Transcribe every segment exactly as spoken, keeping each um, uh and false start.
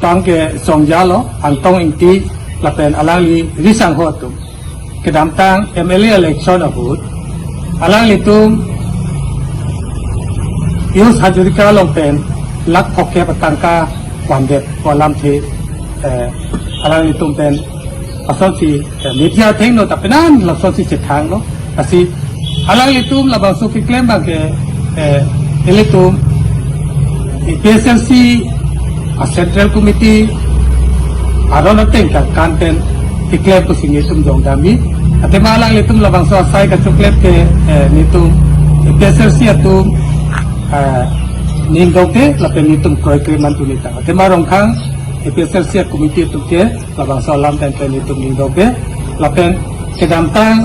Tang ke Songja lo, Angtong Ingti lapen alangli risangho atum. Kedamtang M L A election ahut alanglitum East Hazarika along pen lakh phokep atangka vandet pu alamthe, eh, alanglitum pen asonsi, eh, media athengno ta penan lasonsi chethanglo. Lasi alanglitum labangso keklem abang ke, eh, ilitum A P H L C a Central Committee aron ateng ka kan pen keklem pusi nelitum jongdamji. Athema alanglitum labangso asai kachoklem ke, eh, nelitum A P H L C atum, eh, ning dongte lapen nelitum kroikre mantu neta. Athema Rongkhang A P H L C committee atum ke labangso alam pen pen nelitum ning dongte lapen kedamtang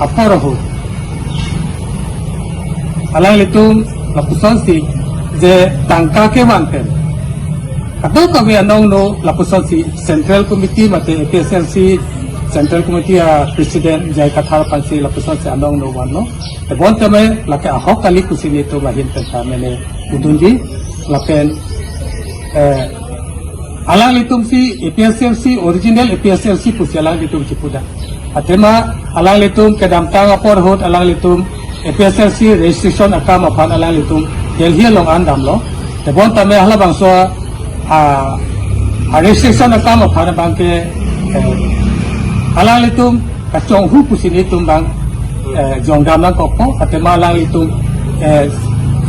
apor ahut alanglitum lapusonsi je tangka kevan pen kadokave anong no lapusonsi Central Committee mate A P H L C Central Committee a President J I Kathar aphansi lapusonsi anong no vanlo. Tebon tame lake ahok kali pusi nelitum ahin pen ta mene udunji lapen, eh, alanglitum si A P H L C, original A P H L C pusi alanglitum chipuda. Athema alanglitum kedamtang apor ahut alanglitum A P H L C registration akam aphan alanglitum Delhi along an damlo. Tebon tame halabangso a, a registration akam aphan abang ke, eh, alanglitum kachonghu pusi nelitum abang, eh, jongdam nangkokpo, athema alanglitum, eh,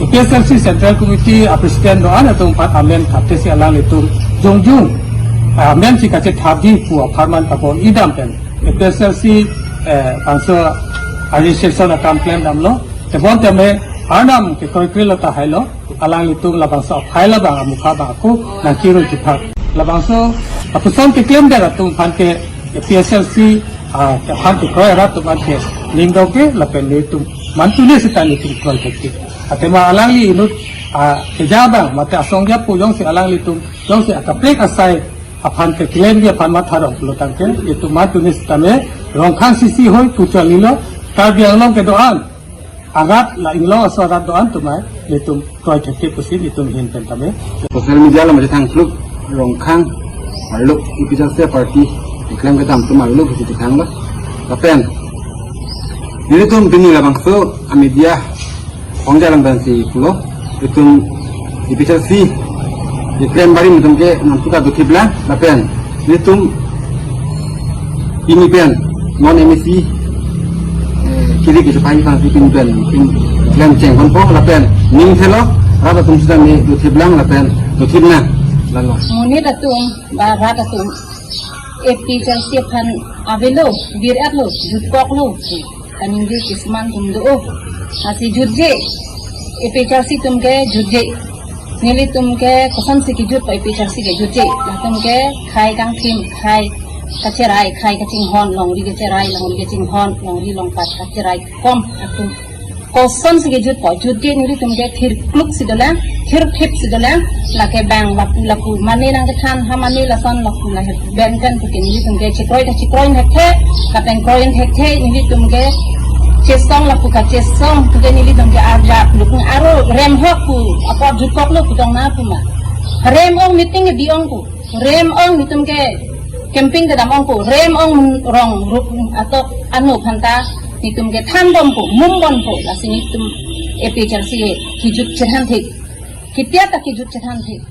A P H L C Central Committee a President do-an atum aphan amen thaptesi alanglitum jongjung, eh, amen si kachethapji pu apharman kapon idam pen A P H L C, eh, bangso a registration akam klem damlo. Tebon tame arnam kekroikre lo tahai lo. Alanglitum labangso aphai labang amukha abang ako nangkirui kiphak. Labangso lapuson keklem der atum aphan ke A P H L C, ah, aphan kekroi arat atum aphan ke ning dongte lapen nelitum mantu ne seta nelitum kroi thekte. Athema alangli inut, ah, keja abang mate asong japo jongsi alanglitum jongsi akaprek asai aphan keklemji aphan matha rong pulo tangte nelitum mantu ne seta me Rongkhang C C hoi puchali lo Karbi Anglong kedo-an arat la inglong aso arat do-an atum ai nelitum kroi thekte pusi nelitum ahin pen tame. Social media along mate thangkluk Rongkhang arlo A P H L C party keklem kedam atum arlo pusi thanglo. Lapen nelitum pini labangso a media ongjalang pensi pulo. Itum A P H L C keklem barim atum ke nangtuta dothiplang lapen itum pini pen non M A C, eh, kiri ke sepai pang pini pen, pini klem chengponpo lapen ning thelo rat atum sita ne dothiplang lapen dothipnang. Lalo. Monit atum ba rat atum A P H L C aphan avelo, vir-etlo, jutkoklo. Kaningje kisman atum do. Lasi jutje, A P H L C atum ke jutje. Nelitum ke kosonsi kejut pa A P H L C ke jutje. Latum ke khei kangthim, khei kacherai, khei kachinghon, longri kacherai, longri kachinghon, longri longpat kacherai kom atum. Kosonsi kejut pa, jutje nelitum ke thirkluk si dolang, thirthip si dolang, lake bang lapu lapu mane nangkethan, ha mane lason lapu lahe. Ben kan puke nelitum ke chekroi ta chekroi thekthe, lapen kroi thekthe nelitum ke chesong lapu kachesong puke nelitum ke arja lukung aro rem hok pu apot jutkoklo pu tong na pu ma. Rem ong meeting ke di ong pu. Rem ong nelitum ke camping kedam ong pu. Rem ong rong rup atok anu aphanta nelitum ke than bom pu, mum bom pu. Lasi nelitum A P H L C kejut chethan thik. Ketia ta kejut chethan thik.